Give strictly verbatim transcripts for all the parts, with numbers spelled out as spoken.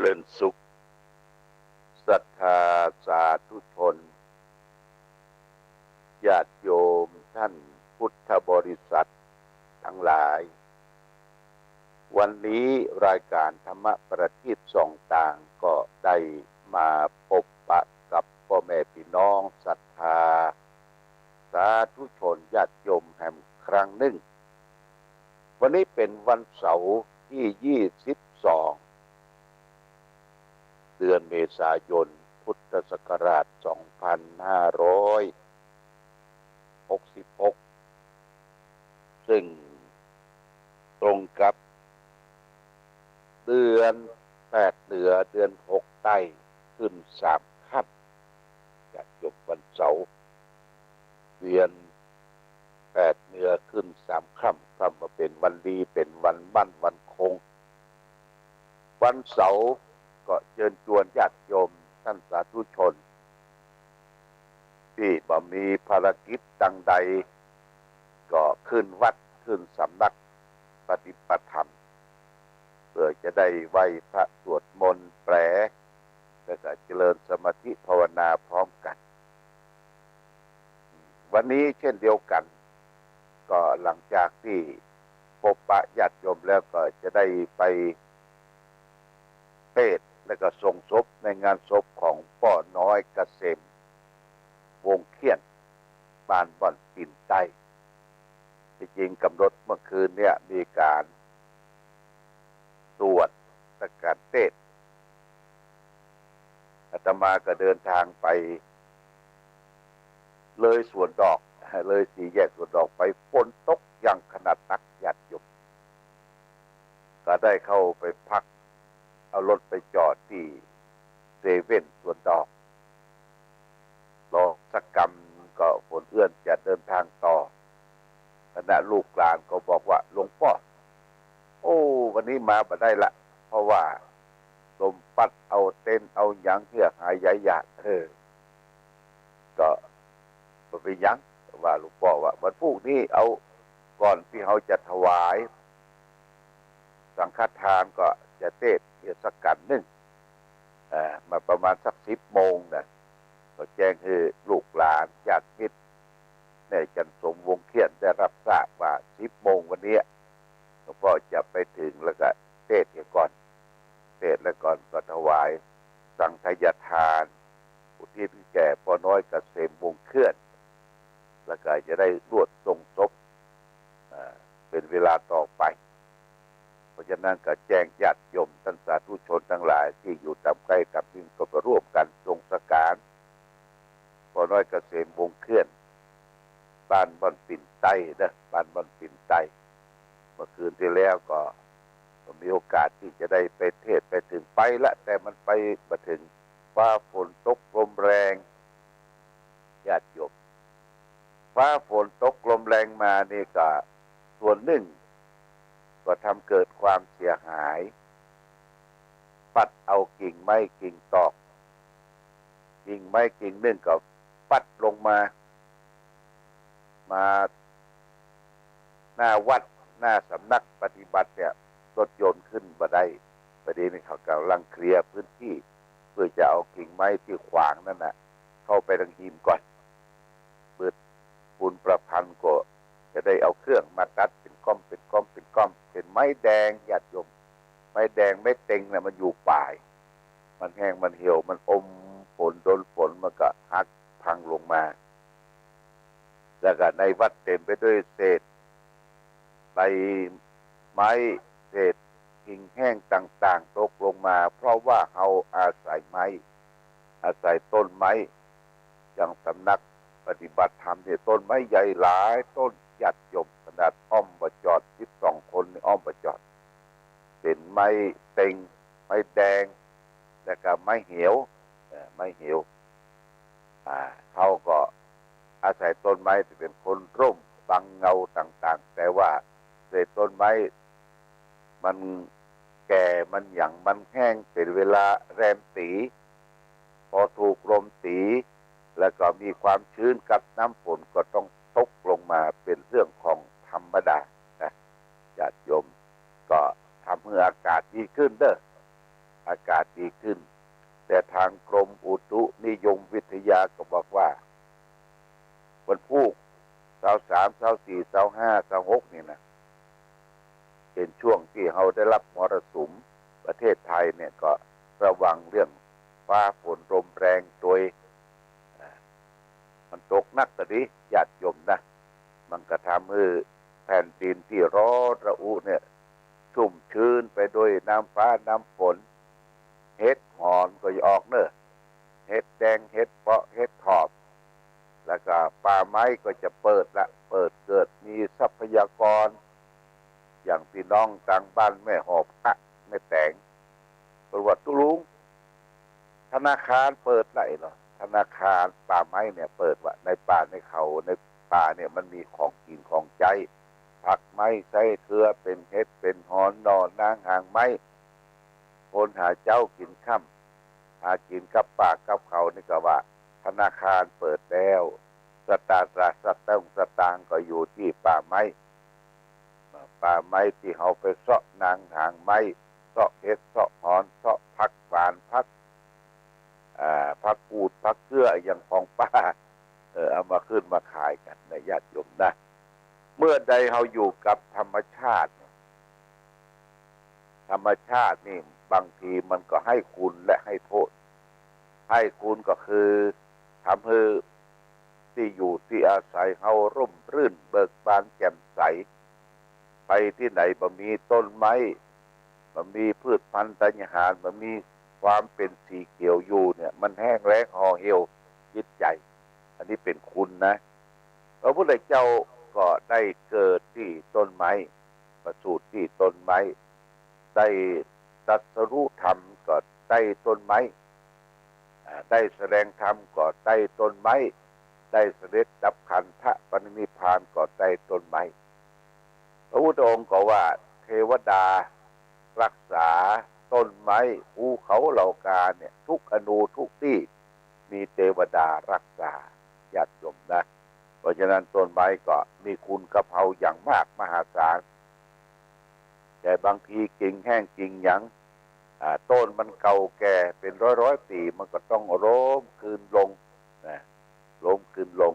เริญสุข ศรัทธาสาธุชน ญาติโยมท่านพุทธบริษัททั้งหลาย วันนี้รายการธรรมะประทีปส่องตางก็ได้มาปะปะกับป้อแม่ปี้น้องศรัทธาสาธุชนญาติโยมแหมครั้งนึ่ง วันนี้เป๋นวันเสาร์ตี้ยี่สิบสอง เดือนเมษายน พุทธศักราชสองพันห้าร้อยหกสิบหก ซึ่งตรงกับเดือนแปดเหนือเดือนหกใต้ขึ้นสามค่ำ ญาติโยม วันเสาร์ เดือนแปดเหนือขึ้นสามค่ำ ค่ำมาเป๋นวันดี เป๋นวันหมั้นวันคง วันเสาร์ก็เจิญจวนญาติโยมท่านสาธุชน ตี้บ่มีภารกิจตังใด ก็ขึ้นวัดขึ้นสำนักปฏิบัติธรรม เพื่อจะได้ไหว้พระสวดมนต์แปล แล้วก็เจริญสมาธิภาวนาพร้อมกั๋น วันนี้เช่นเดียวกั๋น ก็หลังจากตี้ปะปะญาติโยมแล้วก็จะได้ไปเตสน์แล้วก็ส่งศพในงานศพของป้อน้อยเกษม วงศ์เขี้ยน บ้านบ่อนปิ่นใต้ ตี้จริงก๋ำหนดเมื่อคืนเนี่ยมีก๋านสวดแล้วก็เตสน์ อาตมาก็เดินทางไป เลยสวนดอก เลยสี่แยกสวนดอกไป ฝนตกอย่างขนาดนักญาติโยม ก็ได้เข้าไปพัก เอารถไปจอดตี้เซเว่นสวนดอก รอสักกำก็ฝนเอื้อนจะเดินทางต่อ ขณะลูกหลานก็บอกว่า หลวงป้อ โอ้ วันนี้มาบ่ได้ละ เพราะว่าลมปั๊ดเอาเต็นท์เอาหยังเสียหายหลายอย่าง เออ ก็บ่เป๋นหยัง ว่าหลวงป้อว่า วันพรุ่งนี้เอา ก่อนตี้เฮาจะถวายสังฆทานก็จะเตสน์เสียสักกั๋นนึ่ง เอ่อ มาประมาณสักสิบโมงนะ ก็แจ้งหื้อลูกหลานญาติมิตร แม่จันทร์สม วงศ์เขี้ยน ได้รับทราบว่าสิบโมงวันนี้หลวงป้อจะไปถึง แล้วก็เตสน์เสียก่อน เตสน์แล้วก่อนก็ถวายสังฆทาน อุทิศแก่ป้อน้อยเกษม วงศ์เขี้ยน แล้วก็จะได้รวดส่งศพ เอ่อ เป๋นเวลาต่อไป เพราะฉะนั้นก็แจ้งญาติโยมท่านสาธุชนตังหลายตี้อยู่ต๋ามใก้ต๋ามนึ่งก็มาร่วมกั๋นส่งสังขารป้อน้อยเกษม วงศ์เขี้ยน บ้านบ่อนปิ่นใต้เนาะ บ้านบ่อนปิ่นใต้ เมื่อคืนตี้แล้วก็ ก็มีโอกาสตี้จะได้ไปเตสน์ไปเถิงไปละ แต่มันไปบ่เถิง ฟ้าฝนตกลมแรง ญาติโยม ฟ้าฝนตกลมแรงมานี่ก็ส่วนนึ่งก็ทำเกิดความเสียหาย ปั๊ดเอากิ่งไม้กิ่งตอก กิ่งไม้กิ่งนึ่งก็ปั๊ดลงมา มาหน้าวัด หน้าสำนักปฏิบัติเนี่ย รถยนต์ขึ้นบ่ได้ ประเดี๋ยวนี้เขาก่ำลังเคลียร์พื้นตี้ เพื่อจะเอากิ่งไม้ตี้ขวางนั่นน่ะ เข้าไปตางฮิมก่อน เปิดปูนประพันธ์ก็จะได้เอาเครื่องมาตัดเป๋นก้อม เป๋นก้อม เป๋นก้อม เป๋นไม้แดง ญาติโยม ไม้แดงไม้เต็งน่ะมันอยู่ป๋าย มันแห้งมันเหี่ยว มันอมฝน โดนฝนมันก็หักพังลงมา แล้วก็ในวัดเต็มไปด้วยเศษใบไม้ เศษกิ่งแห้งต่างๆ ตกลงมา เพราะว่าเฮาอาศัยไม้ อาศัยต้นไม้ อย่างสำนักปฏิบัติธรรมเนี่ย ต้นไม้ใหญ่หลายต้น ญาติโยม ขนาดอ้อมบ่จอด สิบสองคนนี่อ้อมบ่จอด เป๋นไม้เต็ง ไม้แดง แล้วก็ไม้เหี่ยว เอ่อ ไม้เหี่ยว อ่า เฮาก็อาศัยต้นไม้ตี้เป๋นคนร่มบังเงาต่างๆ แต่ว่าเศษต้นไม้มันแก่ มันหยัง มันแห้งเป๋นเวลาแรมตี๋ พอถูกลมตี๋ แล้วก็มีความชื้นกับน้ำฝนก็ต้องตกลงมาเป๋นเรื่องของธรรมดานะ ญาติโยม ก็ทำหื้ออากาศดีขึ้นเด้อ อ อากาศดีขึ้น แต่ตางกรมอุตุนิยมวิทยาก็บอกว่า วันพูก ซาวสาม ซาวสี่ ซาวห้า ซาวหก นี่นะ เป๋นช่วงตี้เฮาได้ฮับมรสุม ประเทศไทยเนี่ยก็ระวังเรื่องฟ้าฝนลมแรงตวย อ่า มันตกหนักก็ดี ญาติโยมนะ มันก็ทำหื้อแผ่นดินตี้ร้อนระอุเนี่ย ชุ่มชื้นไปด้วยน้ำฟ้าน้ำฝน เห็ดหอนก็จะออกเน่อ เห็ดแดง เห็ดเปาะ เห็ดถอบ แล้วก็ป่าไม้ก็จะเปิดละ เปิดเกิดมีทรัพยากร อย่างพี่น้องตางบ้านแม่หอบพระ แม่แตง เปิ้นว่า ตุ๊ลุง ธนาคารเปิดละเหรอ ธนาคารป่าไม้เนี่ยเปิดวะ ในป่าในเขาในป่าเนี่ยมันมีของกิ๋นของใจ๊ ผักไม้ไส้เทือ เป๋นเห็ดเป๋นหอน หน่อ หนาง หางไม้ คนหาเจ๊ากิ๋นค่ำ หากิ๋นกับป่ากับเขานี่ก็ว่า ธนาคารเปิดแล้ว สตางค์ สตางค์ สตางค์ก็อยู่ตี้ป่าไม้ ป่าไม้ตี้เฮาไปเซาะหนางหางไม้ เซาะเห็ด เซาะหอน เซาะผักหวาน ผัก อ่า ผักกูด ผักเกื้อ อะหยังของป่า เออ เอามาขึ้นมาขายกั๋นนะ ญาติโยมนะ เมื่อใดเฮาอยู่กับธรรมชาติเนี่ย ธรรมชาตินี่บางทีมันก็หื้อคุณและหื้อโต้ษ หื้อคุณก็คือทำหื้อตี้อยู่ตี้อาศัยเฮาร่มรื่นเบิกบานแจ่มใส ไปตี้ไหนบ่มีต้นไม้ บ่มีพืชพันธุ์ธัญญาหาร บ่มีความเป๋นสีเขียวอยู่เนี่ย มันแห้งแล้งห่อเหี่ยวจิตใจ๋ อันนี้เป๋นคุณนะ พระพุทธเจ้าก็ได้เกิดตี้ต้นไม้ ประสูติตี้ต้นไม้ ได้ตรัสรู้ธรรมก็ใต้ต้นไม้ อ่า ได้แสดงธรรมก็ใต้ต้นไม้ ได้เสด็จดับขันธปรินิพพานก็ใต้ต้นไม้ พระพุทธองค์ก็ว่าเทวดารักษาต้นไม้ ภูเขาเหล่ากาเนี่ย ทุกอนูทุกตี้ มีเทวดารักษา ญาติโยมนะ เพราะฉะนั้นต้นไม้ก็มีคุณกับเฮาอย่างมากมหาศาล แต่บางทีกิ่งแห้งกิ่งหยัง อ่า ต้นมันเก่าแก่เป๋นร้อยๆ ปี๋ มันก็ต้องโล้มคืนลงนะ โล้มคืนลง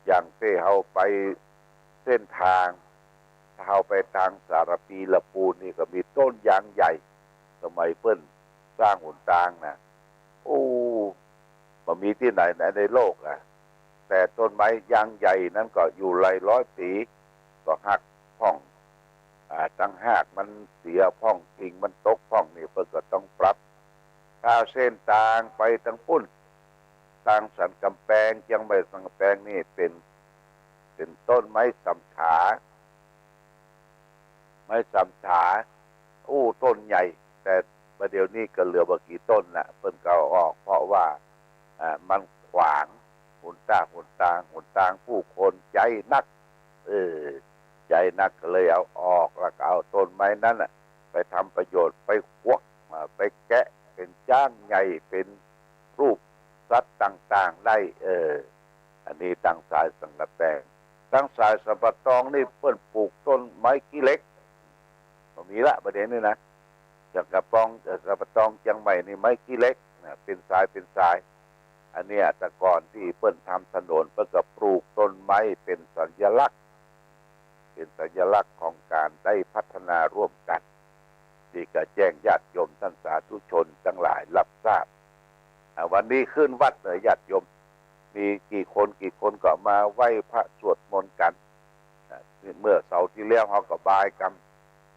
อย่างตี้เฮาไปเส้นตาง ถ้าเฮาไปตางสารภี ละปูนนี่ก็มีต้นยางใหญ่ สมัยเปิ้นสร้างหนตางนะ โอ้ บ่มีตี้ไหนใน ในโลกอะ แต่ต้นไม้ยางใหญ่นั้นก็อยู่หลายร้อยปี๋ ก็หักพ่อง อ่า ตังฮากมันเสียพ่อง กิ่งมันตกพ่องนี่ เปิ้นก็ต้องปรับ ถ้าเส้นตางไปตังปู้น ตางสันก๋ำแปง เจียงใหม่สันก๋ำแปงนี่เป๋น เป๋นต้นไม้สำฉา ไม้สำฉา อู้ ต้นใหญ่ แต่บ่าเดี่ยวนี้ก็เหลือบ่กี่ต้นละ เปิ้นก็เอาออก เพราะว่า อ่า มันขวางหนตาง หนตาง หนตางผู้คนใจ๊นัก เออ ใจ๊นักก็เลยเอาออก แล้วก็เอาต้นไม้นั้นน่ะ ไปทำประโยชน์ ไปขวัก อ่า ไปแกะเป๋นจ๊างใหญ่ เป๋นรูปสัตว์ต่างๆ ได้ เออ อันนี้ตางสายสันก๋ำแปง ตางสายสันป่าตองนี่เปิ้นปลูกต้นไม้ขี้เหล็ก บ่มีละบ่าเดี่ยวนี้นะ สันป่าตอง เอ่อ สันป่าตองเจียงใหม่นี่ไม้ขี้เหล็กนะ เป๋นสายเป๋นสาย อันเนี้ยแต่ก่อนตี้เปิ้นทำถนน เปิ้นก็ปลูกต้นไม้เป๋นสัญลักษณ์ เป๋นสัญลักษณ์ของก๋านได้พัฒนาร่วมกั๋น ตี้ก็แจ้งญาติโยมต้านสาธุชนตังหลายฮับทราบ อ่า วันนี้ขึ้นวัดเน่อญาติโยม มีกี่คนกี่คนก็มาไหว้พระสวดมนต์กั๋น อ่า เมื่อเสาร์ตี้แล้วเฮาก็บายกั๋น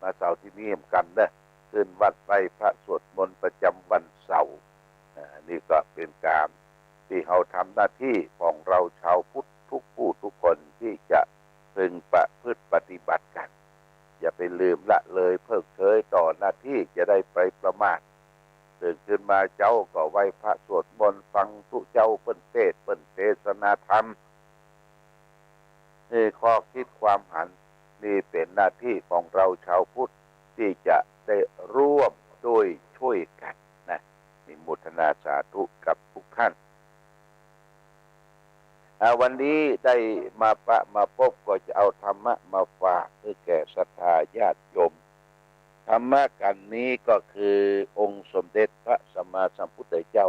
มาเสาร์ตี้นี้เหมือนกั๋นเน่อ ขึ้นวัดไหว้พระสวดมนต์ประจ๋ำวันเสาร์ อ่า นี่ก็เป๋นก๋านตี้เฮาทำหน้าตี้ของเฮาชาวพุทธทุกผู้ทุกคนตี้จะพึงประพฤติปฏิบัติกั๋น อย่าไปลืมละเลยเพิกเฉยต่อหน้าตี้ จะได้ไปประมาท ตื่นขึ้นมาเจ๊าก็ไหว้พระสวดมนต์ ฟังตุ๊เจ้าเปิ้นเตสน์เปิ้นเตสนาธรรม นี่ข้อคิดความหัน นี่เป๋นหน้าตี้ของเฮาชาวพุทธตี้จะได้ร่วมด้วยช่วยกั๋นนะ อนุโมทนาสาธุกับทุกท่าน อ่า วันนี้ได้มาปะมาปบก็จะเอาธรรมะมาฝากหื้อแก่ศรัทธาญาติโยม ธรรมขันธ์นี้ก็คือองค์สมเด็จพระสัมมาสัมพุทธเจ้า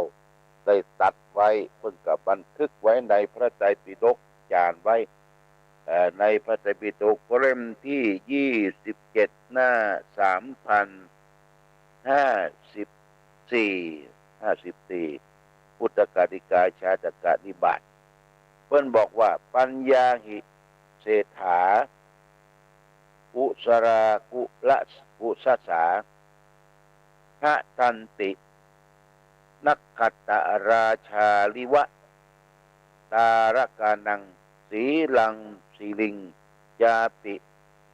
ได้ตรัสไว้ เปิ้นก็บันทึกไว้ในพระไตรปิฎก จารไว้ เอ่อ ในพระไตรปิฎกเล่มที่ยี่สิบเจ็ด หน้าสามพันห้าสิบสี่ ห้าสิบสี่ ปุตตกนิกายชาตกนิบาต เปิ้นบอกว่า ปัญญาหิเศรษฐา กุสลากุละกุสสา หะตันติ นักขัตตราชาลิวะ ตาลกานัง สีลังสิริง จาติ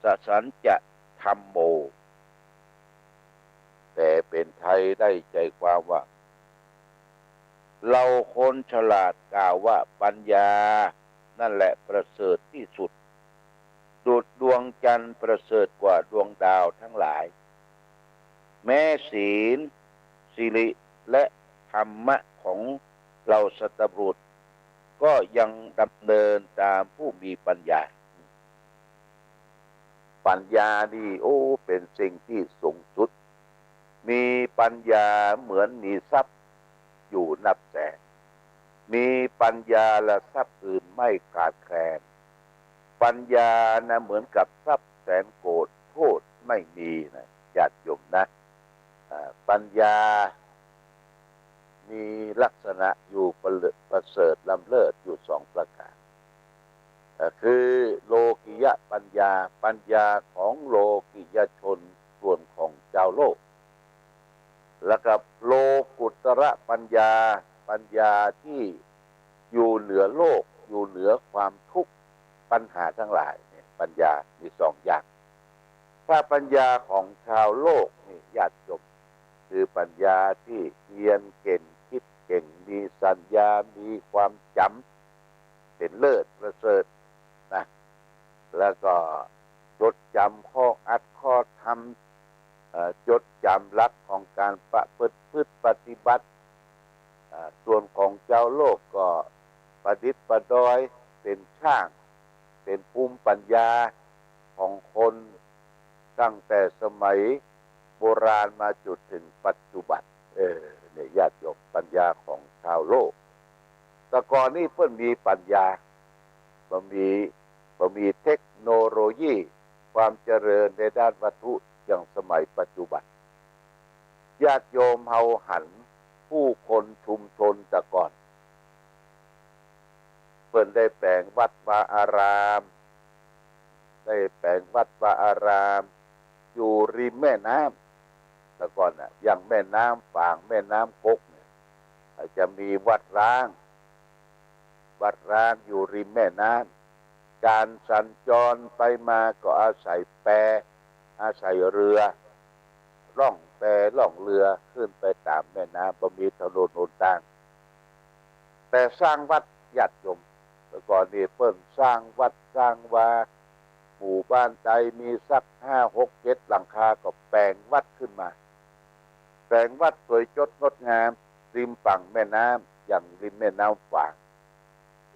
สสัญจะธัมโม แปลเป๋นไทยได้ใจความว่า เหล่าคนฉลาดกล่าวว่า ปัญญานั่นแหละประเสริฐที่สุด ดุจดวงจันทร์ประเสริฐกว่าดวงดาวทั้งหลาย แม้ศีล สิริ และธรรมะของเหล่าสัตบุรุษ ก็ยังดำเนินตามผู้มีปัญญา ปัญญานี่ โอ้ เป๋นสิ่งที่สูงสุด มีปัญญาเหมือนมีทรัพย์อยู่นับแสน มีปัญญาละทรัพย์อื่นไม่ขาดแคลน ปัญญานะเหมือนกับทรัพย์แสนโกด โทษไม่มีนะ ญาติโยมนะ อ่า ปัญญามีลักษณะอยู่ประเสริฐ ประเสริฐล้ำเลิศอยู่สองประการ เอ่อ คือโลกิยปัญญา ปัญญาของโลกิยชน ส่วนของจาวโลก แล้วก็โลกุตระปัญญา ปัญญาที่อยู่เหนือโลก อยู่เหนือความทุกข์ ปัญหาทั้งหลายเนี่ย ปัญญามีสองอย่าง ถ้าปัญญาของจาวโลกนี่ ญาติโยม คือปัญญาที่เฮียนเก่ง กึ๊ดเก่ง มีสัญญา มีความจ๋ำ เป๋นเลิศประเสริฐนะ แล้วก็จดจ๋ำข้ออัดข้อธรรม เอ่อ จดจ๋ำหลักของก๋านประพฤติปฏิบัติ อ่า ส่วนของจาวโลกก็ประดิษฐ์ประดอย เป๋นช่าง เป๋นภูมิปัญญาของคน ตั้งแต่สมัยโบราณมาจุดถึงปัจจุบัน เออ เนี่ย ญาติโยม ปัญญาของจาวโลก แต่ก่อนนี่เปิ้นมีปัญญา บ่มี บ่มีเทคโนโลยี ความเจริญในด้านวัตถุอย่างสมัยปัจจุบัน ญาติโยมเฮาหันผู้คนชุมชนแต่ก่อน เปิ้นได้แป๋งวัดวาอาราม ได้แป๋งวัดวาอาราม อยู่ริมแม่น้ำ แต่ก่อนน่ะ อย่างแม่น้ำฝาง แม่น้ำกกเนี่ย อาจจะมีวัดร้าง วัดร้างอยู่ริมแม่น้ำ ก๋านสัญจรไปมาก็อาศัยแป อาศัยเรือ ล่องแปล่องเรือขึ้นไปต๋ามแม่น้ำ บ่มีถนนหนตาง แต่สร้างวัด ญาติโยม แต่ก่อนนี่เปิ้นสร้างวัดสร้างวา หมู่บ้านใดมีสักห้าหกเจ็ดหลังคาก็แป๋งวัดขึ้นมา แป๋งวัดสวยจดงดงาม ริมฝั่งแม่น้ำ อย่างริมแม่น้ำฝาง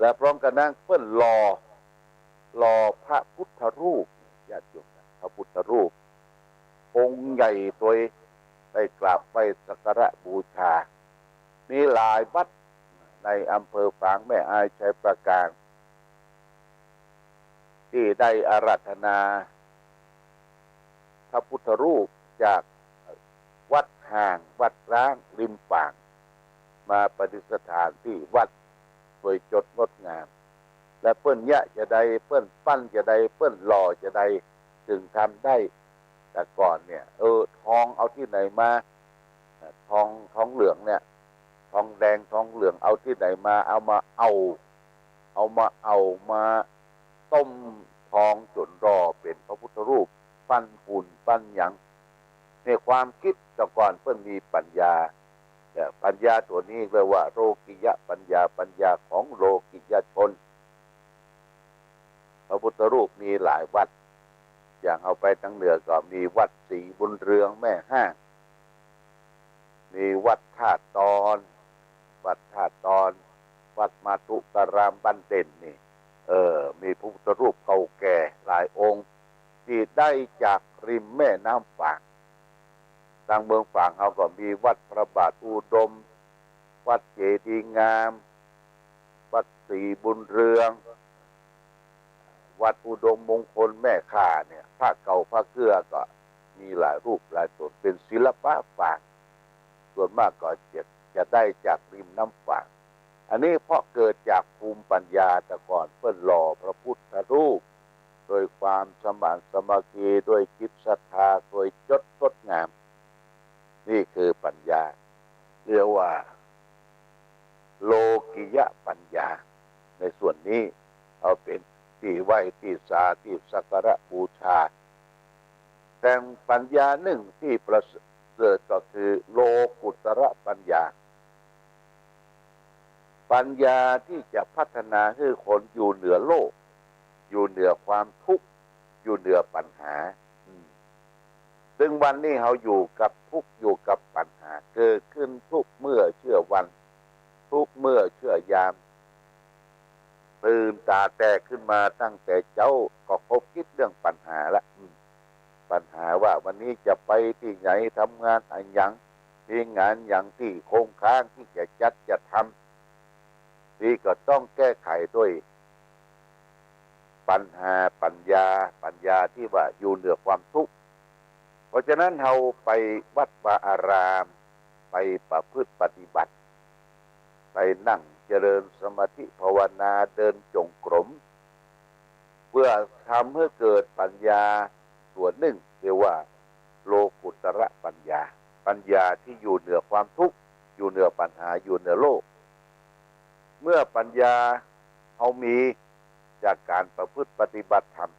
และพร้อมกั๋นนั้นเปิ้นหล่อ หล่อพระพุทธรูป ญาติโยมนะ พระพุทธรูปองค์ใหญ่ตวย ได้กราบไหว้สักการะบูชา มีหลายวัดในอำเภอฝาง แม่อาย ชัยปราการ ตี้ได้อาราธนาพระพุทธรูปจากวัดฮ้าง วัดร้างริมฝาง มาประดิษฐานตี้วัดสวยจดงดงาม และเปิ้นเยียะจาใด เปิ้นปั้นจาใด เปิ้นหล่อจาใด จึงทำได้ แต่ก่อนเนี่ย เออ ทองเอาตี้ไหนมา เอ่อ ทอง ทองเหลืองเนี่ย ทองแดง ทองเหลือง เอาตี้ไหนมา เอามาเอา เอามาเอา มาต้มทองจ๋นหล่อเป๋นพระพุทธรูป ปั้นหุ่น ปั้นหยัง เนี่ย ความกึ๊ดแต่ก่อนเปิ้นมีปัญญา เนี่ย ปัญญาตั๋วนี้เรียกว่าโลกิยปัญญา ปัญญาของโลกิยชน พระพุทธรูปมีหลายวัด อย่างเอาไปตางเหนือก็มีวัดศรีบุญเรืองแม่ฮ้าง มีวัดท่าตอน วัดท่าตอน วัดมาตุการามบ้านเด่นนี่ เออ มีพระพุทธรูปเก่าแก่หลายองค์ ตี้ได้จากริมแม่น้ำฝาง ตางเมืองฝางเฮาก็มีวัดพระบาทอุดม วัดเจดีย์งาม วัดศรีบุญเรือง วัดอุดมมงคลแม่ข่าเนี่ย พระเก่าพระเกื้อก็มีหลายรูปหลายต๋น เป๋นศิลปะฝาง ส่วนมากก็จะ จะได้จากริมน้ำฝาง อันนี้เพราะเกิดจากภูมิปัญญา แต่ก่อนเปิ้นหล่อพระพุทธรูป โดยความสมานสามัคคี โดยจิตศรัทธา โดยจดงดงาม นี่คือปัญญา เรียกว่า โลกิยปัญญา ในส่วนนี้เอาเป๋นตี้ไหว้ตี้สา ตี้สักการะบูชา แต่ปัญญานึ่งตี้ประเสริฐก็คือโลกุตระปัญญา ปัญญาตี้จะพัฒนาหื้อคนอยู่เหนือโลก อยู่เหนือความทุกข์ อยู่เหนือปัญหา อืม ซึ่งวันนี้เฮาอยู่กับทุกข์ อยู่กับปัญหา เกิดขึ้นทุกเมื่อเชื่อวัน ทุกเมื่อเชื่อยาม ตื่นต๋าแตกขึ้นมาตั้งแต่เจ๊า ก็คบกึ๊ดเรื่องปัญหาละ อืม ปัญหาว่าวันนี้จะไปตี้ไหน ทำงานอะหยัง มีงานหยังตี้คงค้างตี้จะจัดจะทำ นี่ก็ต้องแก้ไขด้วยปัญหาปัญญา ปัญญาตี้ว่าอยู่เหนือความทุกข์ เพราะฉะนั้นเฮาไปวัดวาอาราม ไปประพฤติปฏิบัติ ไปนั่งเจริญสมาธิภาวนา เดินจงกรม เพื่อทำให้เกิดปัญญาส่วนนึ่ง เรียกว่าโลกุตระปัญญา ปัญญาตี้อยู่เหนือความทุกข์ อยู่เหนือปัญหา อยู่เหนือโลก เมื่อปัญญาเฮามีจากการประพฤติปฏิบัติธรรม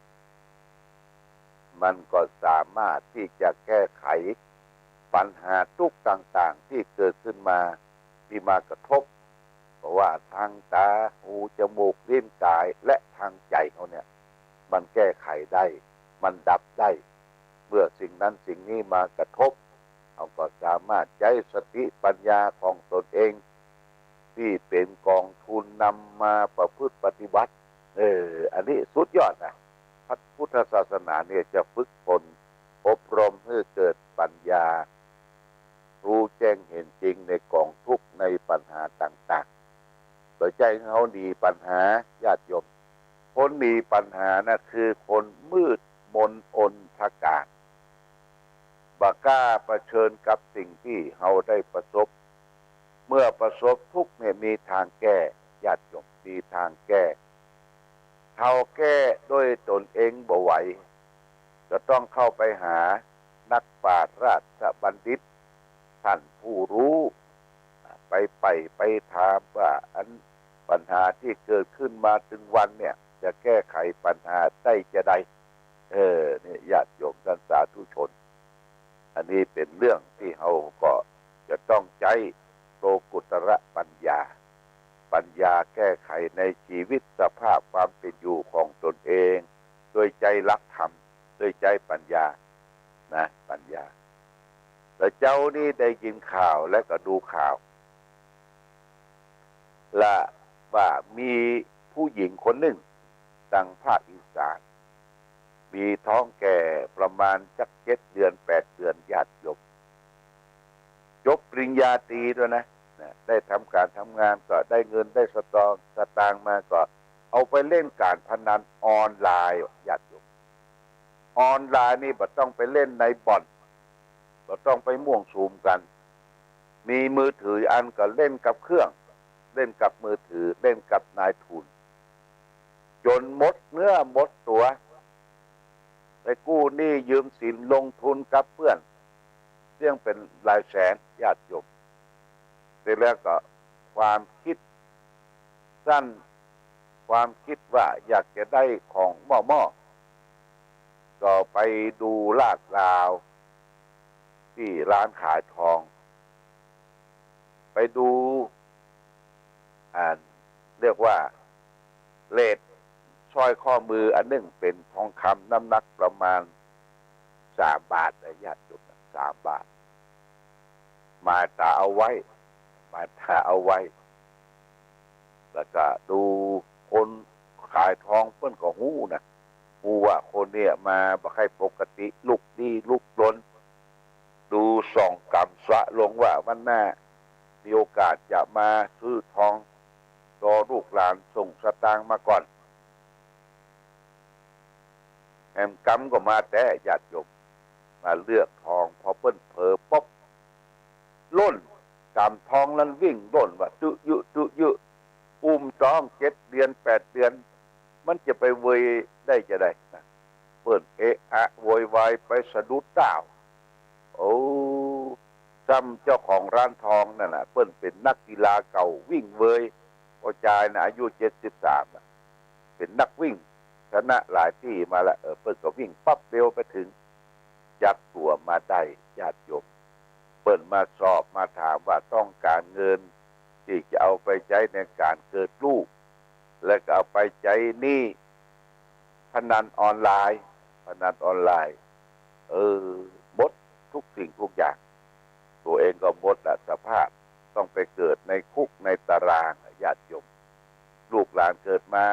มันก็สามารถตี้จะแก้ไขปัญหาทุกข์ต่างๆ ตี้เกิดขึ้นมา ตี้มากระทบ เพราะว่าทางต๋า หู จมูก ลิ้น ก๋าย และทางใจ๋เฮาเนี่ย มันแก้ไขได้ มันดับได้ เมื่อสิ่งนั้นสิ่งนี้มากระทบ เฮาก็สามารถใจ๊สติปัญญาของตนเอง ตี้เป๋นกองทุนนำมาประพฤติปฏิบัติ เออ อันนี้สุดยอดนะ พระพุทธศาสนาเนี่ยจะฝึกฝนอบรมหื้อเกิดปัญญา ฮู้แจ้งเห็นจริงในกองทุกข์ในปัญหาต่างๆ บ่ใจ้เฮาหนีปัญหา ญาติโยม คนหนีปัญหาน่ะคือคนมืดมนอนธการ บ่กล้าเผชิญกับสิ่งตี้เฮาได้ประสบ เมื่อประสบทุกข์เนี่ยมีทางแก้ ญาติโยม มีทางแก้ เฮาแก้ด้วยตนเองบ่ไหว ก็ต้องเข้าไปหานักปราชญ์ราชบัณฑิต ท่านผู้ฮู้ ไปใฝ่ไปถามว่าอันปัญหาตี้เกิดขึ้นมาตึงวันเนี่ย จะแก้ไขปัญหาได้จาใด เออ เนี่ย ญาติโยมท่านสาธุชน อันนี้เป๋นเรื่องตี้เฮาก็จะต้องใจ๊โลกุตระปัญญา ปัญญาแก้ไขในชีวิตสภาพความเป๋นอยู่ของตนเอง โดยใจ๊หลักธรรม โดยใจ๊ปัญญา นะ ปัญญา แล้วเจ๊านี้ได้ยินข่าวและก็ดูข่าว ละว่ามีผู้หญิงคนนึ่ง ตางภาคอีสาน มีท้องแก่ประมาณสักเจ็ดเดือนแปดเดือน ญาติโยม จบปริญญาตรีแล้วนะ นะ ได้ทำก๋านทำงานก็ได้เงินได้สตางค์ สตางค์มาก็เอาไปเล่นก๋านพนันออนไลน์ ญาติโยม ออนไลน์นี่บ่ต้องไปเล่นในบ่อน บ่ต้องไปมั่วสุมกั๋น มีมือถืออันก็เล่นกับเครื่อง เล่นกับมือถือ เล่นกับนายทุน จ๋นหมดเนื้อหมดตั๋ว ไปกู้หนี้ยืมสินลงทุนกับเปื้อน เสี้ยงเป๋นหลายแสน ญาติโยม เสร็จแล้วก็ความคิดสั้น ความคิดว่าอยากจะได้ของหม้อๆ ก็ไปดูลาดราวตี้ร้านขายทอง ไปดู อ่า เรียกว่าเรทสร้อยข้อมืออันนึ่งเป๋นทองคำน้ำหนักประมาณสามบาทนะ ญาติโยมนะ สามบาท หมายต๋าเอาไว้ หมายต๋าเอาไว้ แล้วก็ดูคนขายทองเปิ้นก็ฮู้นะ ฮู้ว่าคนเนี่ยมาบ่ใค่ปกติ ลุกลี้ลุกลน ดูส หน้า มีโอกาสจะมาซื้อทอง รอลูกหลานส่งสตางค์มาก่อน แหมกำก็มาแต๊ญาติโยม มาเลือกทอง พอเปิ้นเผลอป๊บ ล่น ก๋ำทองนั้นวิ่งล่นว่า ตึ๊ยะ ตึ๊ยะ อุ้มต๊องเจ็ดเดือนแปดเดือน มันจะไปเวยได้จาใดนะ เปิ้นเอะอะโวยวายไปสะดุดต้าว โอ้ ซ้ำเจ้าของร้านทองนั่นน่ะ เปิ้นเป๋นนักกีฬาเก่าวิ่งเวย ป้อจายนะ อายุเจ็ดสิบสามน่ะ เป๋นนักวิ่ง ชนะหลายตี้มาละ เออ เปิ้นก็วิ่งปั๊บเดียวไปเถิง จับตั๋วมาได้ญาติโยม เปิ้นมาสอบมาถามว่าต้องก๋านเงินตี้จะเอาไปใจ๊ในก๋านเกิดลูก และก็เอาไปใจ๊หนี้พนันออนไลน์ พนันออนไลน์ เออ หมดทุกสิ่งทุกอย่าง ตั๋วเองก็หมดละสภาพ ต้องไปเกิดในคุกในตารางอะญาติโยม ลูกหลานเกิดมา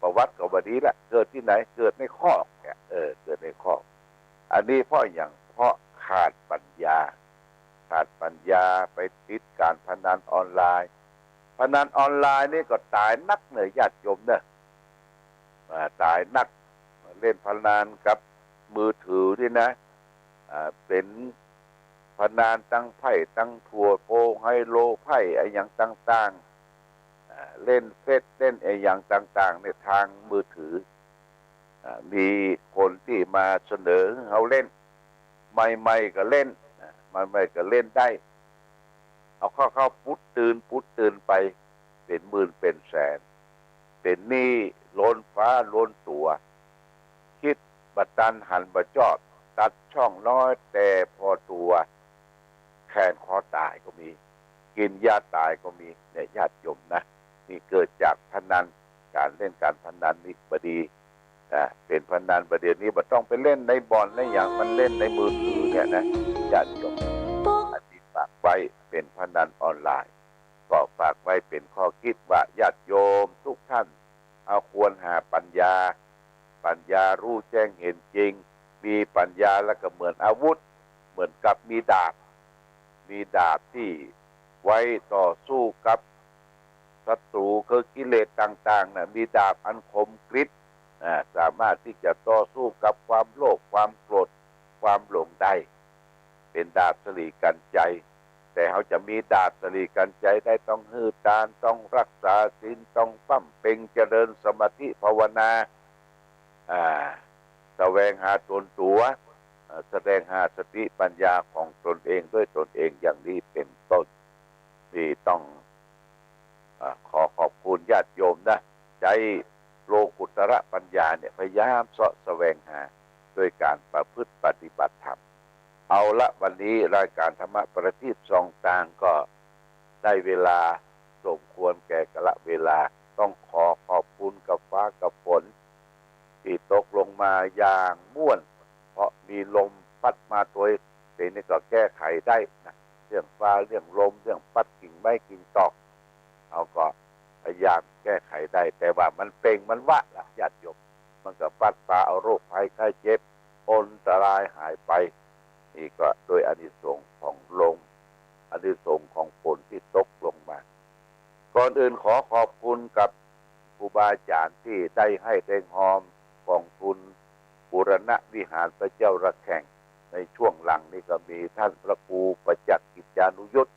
ประวัติก็บ่ดีละ เกิดตี้ไหน เกิดในคอกเนี่ย เออ เกิดในคอก อันนี้เพราะหยัง เพราะขาดปัญญา ขาดปัญญาไปติดก๋านพนันออนไลน์ พนันออนไลน์นี่ก็ต๋ายนักเน่อญาติโยมเน่อ อ่า ต๋ายนัก เล่นพนันกับมือถือนี่นะ อ่า เป๋นพนันตังไพ่ตังตั๋ว โปรไฮโล ไพ่อะหยังต่างๆ อ่า เล่นเฟซเล่นอะหยังต่างๆ ในทางมือถือ อ่า มีคนตี้มาเสนอหื้อเฮาเล่น ใหม่ๆ ก็เล่น อ่า ใหม่ๆ ก็เล่นได้ เอาเข้าๆ ปุ๊ดตื่น ปุ๊ดตื่นไป เป๋นหมื่นเป๋นแสน เป๋นหนี้ล้นฟ้าล้นตั๋ว กึ๊ดบ่ตันหันบ่จอด ตัดช่องน้อยแต่พอตั๋ว แขวนคอต๋ายก็มี กิ๋นยาต๋ายก็มี เนี่ยญาติโยมนะ นี่เกิดจากพนัน ก๋านเล่นก๋านพนันนี่บ่ดี อ่า เป๋นพนันบ่ดี เดี๋ยวนี้บ่ต้องไปเล่นในบ่อนในหยัง มันเล่นในมือถือเนี่ยนะญาติโยม อันนี้ฝากไว้เป๋นพนันออนไลน์ ก็ฝากไว้เป๋นข้อกึ๊ดว่าญาติโยมทุกท่าน เอาควรหาปัญญา ปัญญารู้แจ้งเห็นจริง มีปัญญาแล้วก็เหมือนอาวุธ เหมือนกับมีดาบ มีดาบตี้ไว้ต่อสู้กับศัตรูคือกิเลสต่างๆ น่ะ มีดาบอันคมกริบ อ่า สามารถตี้จะต่อสู้กับความโลภ ความโกรธ ความหลงได้ เป๋นดาบสะหลีกัญไจ แต่เฮาจะมีดาบสะหลีกัญไจได้ ต้องหื้อตาน ต้องรักษาศีล ต้องบำเพ็ญเจริญสมาธิภาวนา อ่า แสวงหาตนตั๋ว อ่า แสวงหาสติปัญญาของตนเองด้วยตนเองอย่างนี้เป๋นต้น นี่ต้อง อ่า ขอขอบคุณญาติโยมนะ ใจ๊โลกุตระปัญญาเนี่ย พยายามเซาะแสวงหาด้วยก๋านประพฤติปฏิบัติธรรม เอาละ วันนี้รายการธรรมะประทีปส่องตางก็ได้เวลาสมควรแก่กาลเวลา ต้องขอขอบคุณกับฟ้ากับฝน ตี้ตกลงมาอย่างม่วน เพราะมีลมปั๊ดมาตวย เดี๋ยวนี้ก็แก้ไขได้นะ เรื่องฟ้า เรื่องลม เรื่องปั๊ดกิ่งไม้กิ่งตอก เฮาก็พยายามแก้ไขได้ แต่ว่ามันเป่งมันวะละญาติโยม มันก็ปั๊ดปาเอาโรคภัยไข้เจ็บ อันตรายหายไป นี่ก็โดยอานิสงส์ของลม อานิสงส์ของฝนตี้ตกลงมา ก่อนอื่นขอขอบคุณกับครูบาอาจ๋ารย์ตี้ได้ให้แฮงฮอมกองทุนบูรณะวิหารพระเจ้าระแข่ง ในช่วงหลังนี้ก็มีต้านพระครูประจักษ์กิจจานุยุต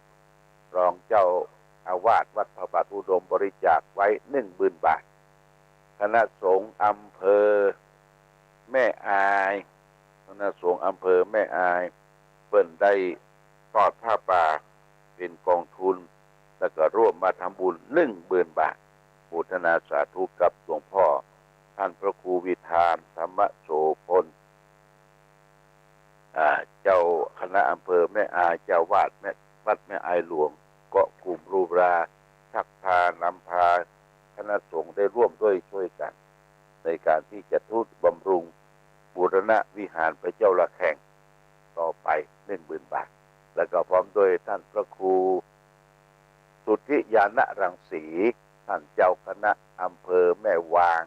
รองเจ้าอาวาสวัดพระบาทอุดมบริจาคไว้หนึ่งหมื่นบาท คณะสงฆ์อำเภอแม่อาย คณะสงฆ์อำเภอแม่อาย เปิ้นได้ทอดผ้าป่าเป๋นกองทุน แล้วก็ร่วมมาทำบุญหนึ่งหมื่นบาท โมทนาสาธุกับหลวงพ่อ ต้านพระครูวิธาน ธรรมโสภณ อ่า เจ้าคณะอำเภอแม่อาย เจ้าวาดแม่ วัดแม่อายหลวง ก็กลุ่มรูปรา ชักพานำพาคณะสงฆ์ได้ร่วมด้วยช่วยกัน ในการที่จะทนุบำรุงบูรณะวิหารพระเจ้าระแข่งต่อไปหนึ่งหมื่นบาท แล้วก็พร้อมด้วยต้านพระครูสุทธิญาณรังสี ต้านเจ้าคณะอำเภอแม่วาง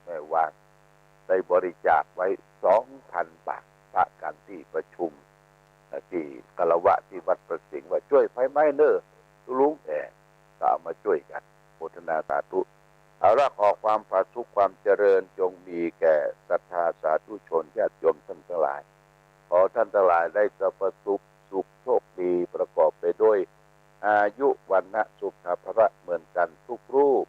แม่วาง ได้บริจาคไว้สองพันบาท พระกันตี้ประชุม ที่คารวะที่วัดพระสิงห์ว่า "จ้วยไฟไหม้เน่อ ตุ๊ลุง" แอ่ ก็เอามาจ้วยกั๋น โมทนาสาธุ เอาละ ขอความผาสุกความเจริญจงมีแก่ศรัทธาสาธุชนญาติโยมท่านตังหลาย ขอท่านตังหลายได้สรรพสุข สุขโชคดี ประกอบไปด้วยอายุ วรรณะ สุขะ พละ เหมือนกั๋นทุกรูป